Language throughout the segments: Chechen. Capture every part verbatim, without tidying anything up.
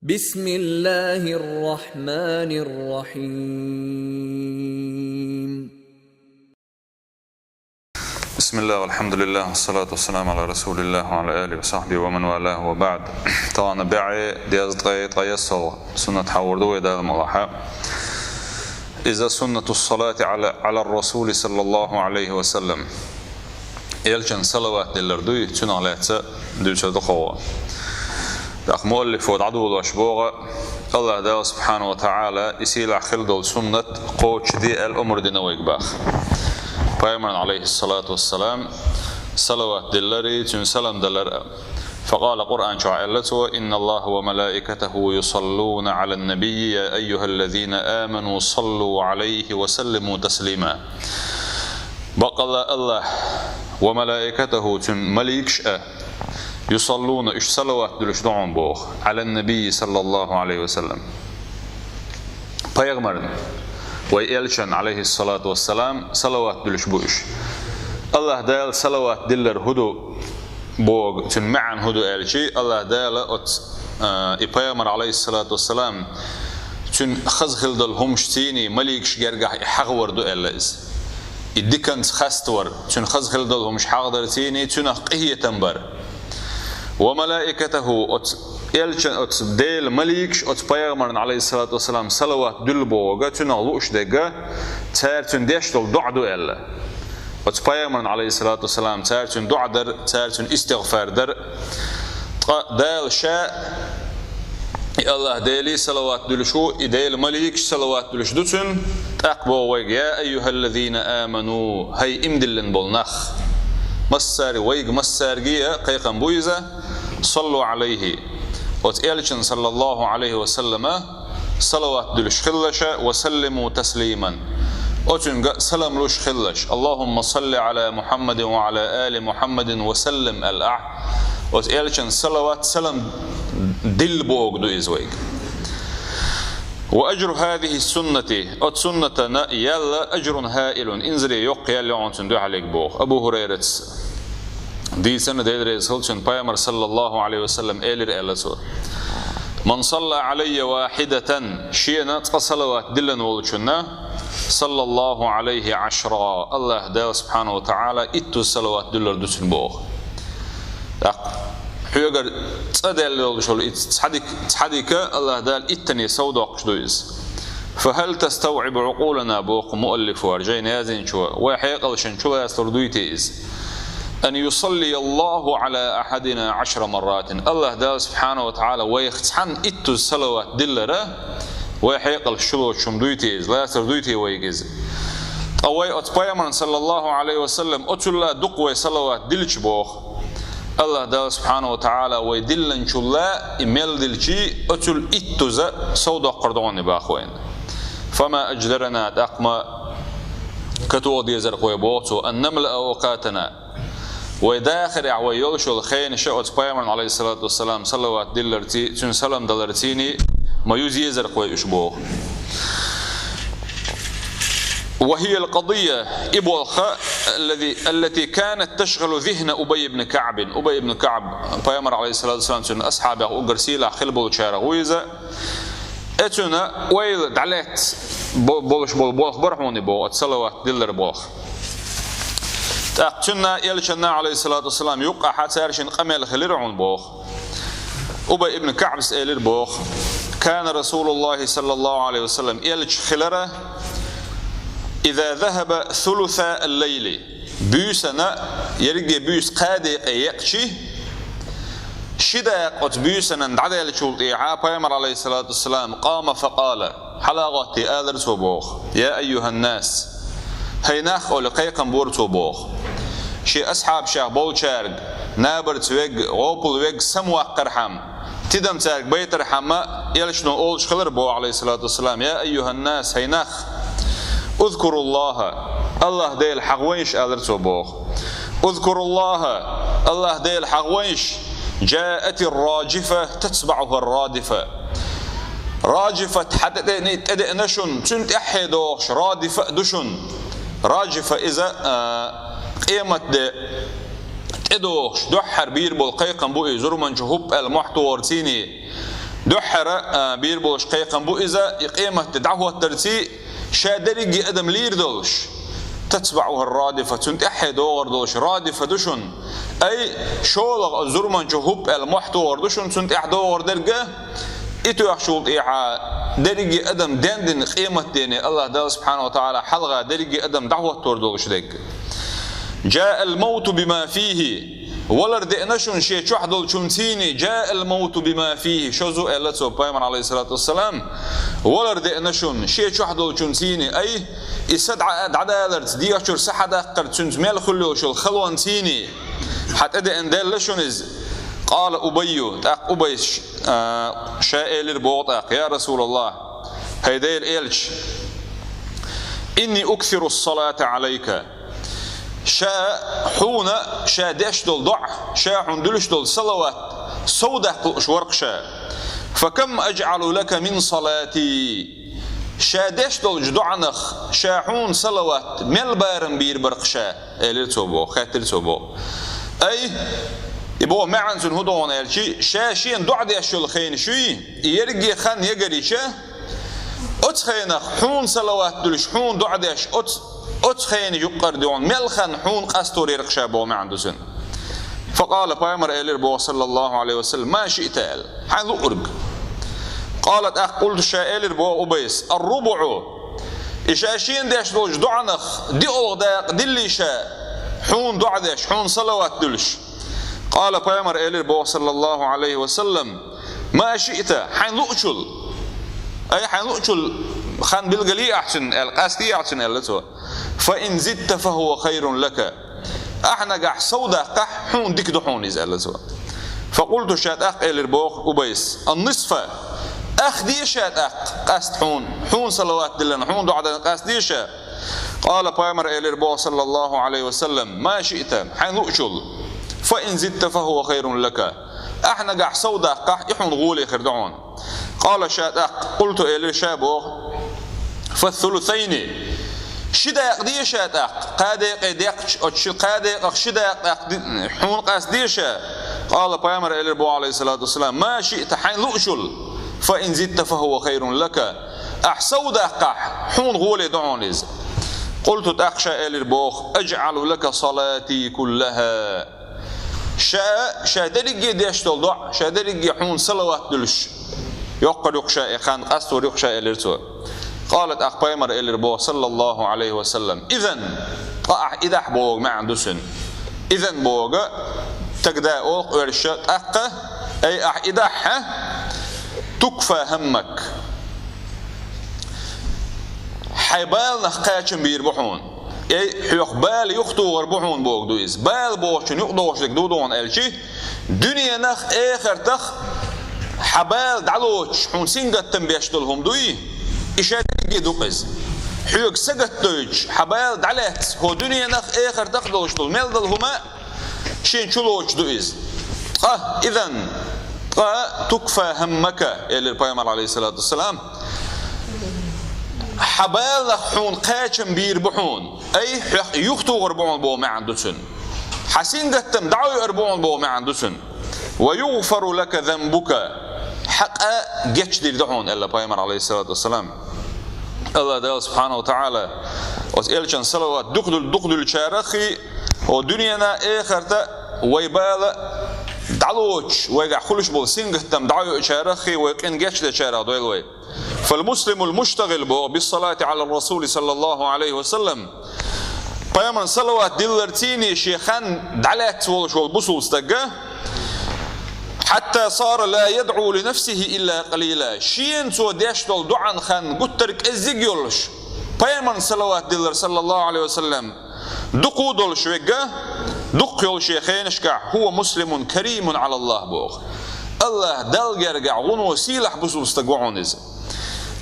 بسم الله الرحمن الرحيم. بسم الله والحمد لله والصلاة والسلام على رسول الله وعلى آله وصحبه ومن والاه وبعد. Тахана бӀаьи дезткъеи ткъеясал суннат хьахьор ду вай, Дала мукъ лахь. Иза суннату салати ала, ала расули саллаллаху алейхи ва саллам. Элчан салават диллар дуй, цунах лаьцна дуьйцур ду кхо. ТӀаккха муаллифо дӀадолош боху, Аллах Дала субхьанаху ва таӀала и сийлахь хила долу суннат кхочушде аьлла омра дина вайга боху. Пайхамарна, алейхиссалату вассалам, салават диллар, цуьнан салам далар. Факъала, Къуръан чохь аьлла цо: «Инна Аллаха ва малаикатаху юсаллуна алан набийи, я айюхаллазина аману саллу алейхи ва саллиму таслима». Баккъалла Аллах ва малаикатаху, цуьнан маликаш а, юсаллуна, уьш салават дуьлуш ду хьуна боху, алан набийи саллаллаху алейхи ва саллам. Пайхамарна, вай элчан, алейхиссалату вассалам, салават дуьлуш бу уьш. Аллах Дала салават диллар хӀун ду боху, цуьнан маьӀна хӀун ду аьлчи, Аллах Дала оцу, а, и пайхамар, алейхиссалату вассалам, цуьнан хаза хила долу хӀумаш цийний, маликаш гергахь и хьахавар ду аьлла иза. И диканца хаставар, цуьнан хаза хила долу хӀумаш хьахадар цийний, цуьнах къинхетам бар. Ва малаикатаху, оцу элчан, оцу Делан маликаш оцу пайхамарна, алейхиссалату вассалам, салават дуьллу боху, цуьнах лууш дерг, цара цуьнан деш долу доӀа ду аьлла. Оцу пайхамарна, алейхиссалату вассалам, цара цуьнан доӀа дар, цара цуьнан истигъфар дар. Ткъа Дала ша, и Аллах Деле салават дуьлуш ву, и Делан маликаш салават дуьлуш ду цуьнан, тӀаккха боху вайга: «Я айюхаллазина аману, хӀай иман диллина болу нах». Массаьрга, вайга массаьрга а кхайкхам бу иза, «саллу алейхи». Оцу элчан, саллаллаху алейхи ва саллама, салават дуьлуш хилалаш, «ва саллиму таслиман». Оцуьнга салам луш хилалаш. «Аллахумма салли ала Мухаммадин ва ала али Мухаммадин ва саллим», аьлла ахь. Оцу элчан салават, салам дилла боху ду иза вайга. «Ва ажру хазихи суннати», оцу суннатана ял ажрун хаилун, инзаре йоккха ял ю хьуна цуьнан дуьхьалиг боху. Абу ХӀурайрас дийцина, Дела реза хила цунна, пайхамар, саллаллаху алейхи ва саллам, элира аьлла цо: «Ман салла алайя вахидатан», шена цкъа салават диллина волчунна, «саллаллаху алейхи ашра», Аллах Дала субхьанаху ва таӀала иттуза салават дуьллар ду цуьнан боху. ТӀаккха хьоьгара цӀа даьлла долуш волу и цхьа дика, цхьа дика Аллах Дала иттанна совдоккхуш ду иза. «Фахал таставъибу гӀукъулана», боху муаллифо, жайна яздинчо, вай хьекъалшна чулацалур дуй те иза? «Ан юсаллия Аллаху ала ахадина ашра марратин». Аллах Дала субхьанаху ва таӀала вайх цхьанна иттуза салават диллара, вай хьекъалшна чулоцуш хӀума дуй те иза, лацар дуй те вайга иза? Ткъа вай оцу пайхамарна, саллаллаху алейхи ва саллам, оцулла дукха вай салават диллича боху, Аллах Дала субхьанаху ва таӀала вай диллинчулла и мел дилчи, оцул иттуза совдоккхур ду хьуна боху вайна. «Фама аждарана», тӀаккха ма катоха дезар-кх вай боху цо, «ан намлаа авкъатана». Вай дахарехь вай йолуш йолу хенаш оцу пайхамарна, алейхиссалату вассалам, салават дилларций, цуьнан салам даларцийний ма юза езар-кх вай уьш боху. «Ва хиял къадия», и болх, «аллати, аллати канат ташгъалу зихна Убай ибн КаӀбин». Убай ибн КаӀб, пайхамар, алейхиссалату вассалам, цуьнан асхьабех уггар сийлахь хила болчарах ву иза. Э, цуьнан ойла дӀалаьцна бо-, болуш болу болх бара хьуна боху, оцу салават диллар болх. ТӀаккха цуьнан элчанна, алейхиссалату вассалам, юккъехь цаьршинна къамел хилира хьуна боху. Убай ибн КаӀбас элира боху: «Кана Расулуллахи саллаллаху алейхи ва саллам», элча хилара, «иза захаба сулуса ал-лайли», буьйсанна, ерриге буьйса кхаа декъе екъчи, ши дакъа оцу буьйсанна дӀадаьллачул тӀехьа пайхамар, алейхиссалату вассалам, къама факъала, хьалагӀоттий алара цо боху: «Я айюханнас, хӀай нах», олий кхайкхам бора цо боху. Шен асхьабашех болчаьрга, набарца верг, гӀопал верг самаваккхархьама, тидам цаьрга байтархьама, элчано олуш хилар боху, алейхиссалату вассалам: «Я айюханнас, хӀай нах, узкуруллаха, Аллах Дела хьахавайша», алара цо боху. «Узкуруллаха, Аллах Дела хьахавайша, джаатир раджифа, татбаӀуха радифа». Раджифат хьа тӀе-, тӀедеана шуна, цуьнан тӀаьххье догӀуш радифа а ду шуна. Раджифа иза, а, къематде тӀедогӀуш, дуьххьара бийр болу кхайкхам бу и зурманчу хӀуппа аьлла мохь тохарцийний. Дуьххьара, а, бийр болуш кхайкхам бу иза, и къематде дӀахӀоттарций, ша дерриге адам лийр долуш. تتبعها الرادفة, цунна тӀаьххье догӀур долуш радифа ду шуна. Ай, шолгӀа зурманчу хӀуппа аьлла мохь тухур ду шуна, цунна тӀаьхьа догӀур дерг. И тоьхчул тӀехьа дерриге адам дендина къематдене АллахӀ Дала субхьанаху ва тагӀала хьалха дерриге адам дӀахӀоттор долуш дерг. جاء الموت بما فيه. Валар деана шуна шен чохь долчунций, جاء الموت بما فيه. Шозза аьлла цо, пайхамар, алейхиссалату вассалам, валар деана шуна шен чохь долчунций, ай, и са дӀа-, дӀадаларца, дегӀа чуьра са хьадаккхарца цуьнца мел хуьлуш йолу халонций. Хьан тӀедеана делла шуна иза. قال أبي, тӀаккха Убайс, а, ша элира боху тӀаккха: يا رسول الله, хӀай Делан элча, إني أكثر الصلاة عليك. Ша хьуна, ша деш долу доӀа, ша хьуна дуьлуш долу салават сов даккха лууш вара-кх ша. فكم أجعل لك من صلاتي. Ша деш долчу доӀанах ша хьуна салават мел барам бийр бара-кх ша, элира цо боху, хаьттира цо боху. Ай, и боху маьӀна цуьнан хӀун ду хьуна аьлча, ша шена доӀа деш йолу хенаш юй, и ерриге хан ягарича, оцу хенах хьуна салават дуьлуш, хьуна доӀа деш, оцу, оцу хенан юккъара дуьйна мел хан хьуна къастор яра-кх ша боху маьӀна ду цуьнан. فقال, пайхамар элира боху, саллаллаху алейхи ва саллям: ما شئت, аьлла, хьайн луург. قال, тӀаккха قلت, ша элира боху Убайс: الربع. И ша шена деш долчу доӀанах диъалгӀа дакъа диллий ша, хьуна доӀа деш, хьуна салават дуьлуш. قال, пайхамар элира боху, саллаллаху алейхи ва саллям: ما شئت, хьайн луучул. Ай, хьайн луучул хан билгалйий ахь цуьнан аьлла, къастий ахь цуьнан аьлла цо. فإن زدت فهو خير لك. Ахь нагахь сов даккхахь, хьуна дика ду хьуна иза, аьлла цо. فقلت, ша тӀаккха элира боху Убайс: النصف. Ах де ша тӀаккха, къаста хьуна, хьуна салават диллина, хьуна доӀа диллина къаста де ша. قال, пайхамар элира боху, саллаллаху алейхи ва саллям: ما شئت, хьайн луучул. فإن زدت فهو خير لك. Ахь нагахь сов даккхахь, и хьуна гӀоле хир ду хьуна. قال, ша тӀаккха, قلت, элира ша боху: فالثلثين. Ши дакъа де ша тӀаккха, кхаа декъе декхча, оцу ши, кхаа декъах ши дакъа тӀаккха ди-, хьуна къаста де ша. قال, пайхамар элира боху, алейхиссалату вассалам: ما شئت, хьайн луучул. فإن زدت فهو خير لك. Ахь сов даккхахь, хьуна гӀоле ду хьуна иза. قلت, тӀаккха ша элира боху: أجعل لك صلاتي كلها. Ша, ша дерриге деш долу доӀа, ша дерриге хьуна салават дуьлуш, йоккхур ю-кх ша и хан, къастор ю-кх ша, элира цо. قال, тӀаккха пайхамар элира боху, саллаллаху алейхи ва саллям: إذن, ткъа ахь идахь боху маьӀна ду цуьнан. إذن боху, тогда олу-кх оьрша, тӀаккха, ай, ахь идахь, تكفى همك. Хьайн баланах кхачам бийр бу хьуна. Эй, хьоьх бала юхатухур бу хьуна боху ду иза. Бала бохучун юкъадогӀуш дерг ду хьуна аьлча, дуьненах, эхартах хьан бала дӀалоцуш, хьуна сингаттам беш долу хӀума дуй, и ша дерриге ду-кх иза. Хьоьга сагатдойтуш, хьан бала дӀалаьцна, хӀокху дуьненах, эхартах долуш долу мел долу хӀума шен чу лоцуш ду иза. Ткъа, إذن, ткъа تكفى همك, элира пайхамар, алейхиссалату вассалам. Хьан баланах хьуна кхачам бийр бу хьуна. Ай, хьоьх юхатухур бу хьуна боху маьӀна ду цуьнан. Хьан сингаттам дӀа а йоьур бу хьуна боху маьӀна ду цуьнан. ويغفر لك ذنبك. Хьан къа гечдийр ду хьуна, аьлла пайхамар, алейхиссалату вассалам. АллахӀ Дала субхьанаху ва тагӀала оцу элчан салават дукха дуьл-, дукха дуьллучарах хи, хӀокху дуьненан, эхартан вай бала дӀалоцуш, вайгахь хуьлуш болу сингаттам дӀа а йоьучарах хи, вай къин гечдечарах дойла вай. فالمسلم المشتغل боху بالصلاة على الرسول صلى الله عليه وسلم. Пайхамарна салават дилларций шен хан дӀалаьцна волуш волу бусулба стаг, حتى صار لا يدعو لنفسه إلا قليلا. Шена цо деш долу доӀан хан гуттар а кӀеззиг йолуш, пайхамарна салават диллар, саллаллаху алейхи ва саллям, дукха а долуш верг, дукха йолу шен хенашкахь, هو مسلم كريم على الله боху. АллахӀ Далла гергахь вуно сийлахь бусулба стаг ву хьуна иза.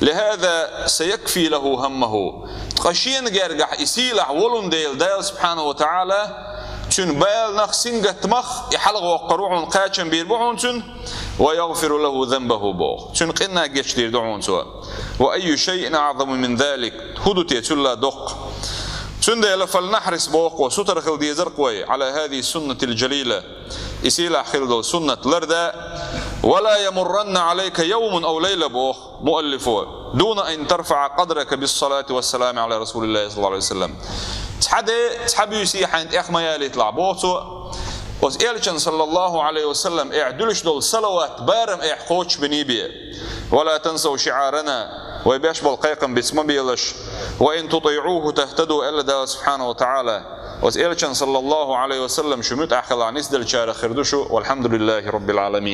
لهذا سيكفي له همه. Ткъа шена гергахь и сийлахь волун дела, Дала субхьанаху ва тагӀала цуьнан баланах, сингаттамах и хьалагӀоккхур ву хьуна, кхачам бийр бу хьуна цуьнан, ويغفر له ذنبه боху. Цуьнан къинна гечдийр ду хьуна цо. وأي شيء أعظم من ذلك. ХӀун ду те цуьлла доккха? Цундела فلنحرص боху, сутара хила дезар-кх вай, على هذه السنة الجليلة. И сийлахь хила долу суннат ларда, «ولا يمرن عليك يوم أو ليلة», боху муаллифо, «دون أن ترفع قدرك بالصلاة والسلام على رسول الله صلى الله عليه وسلم». Цхьа де, цхьа буьйса хьайна тӀех ма ялийталахь, боху цо, оцу Элчан, саллаллаху Ӏалайхи ва саллам, эхь дуьлуш долу салават барам эхь кхочушбиний бе. «ولا تنسوا شعارنا», вай беш болу кхайкхам бицма белаш. «وإن تطيعوه تهتدوا», аьлла Дала субхьанаху ва таӀала. Оцу Элчан, саллаллаху Ӏалайхи ва саллам, шу муьтӀахь хилахь, нисделлачарах хир ду шу. والحمد لله رب العالمين.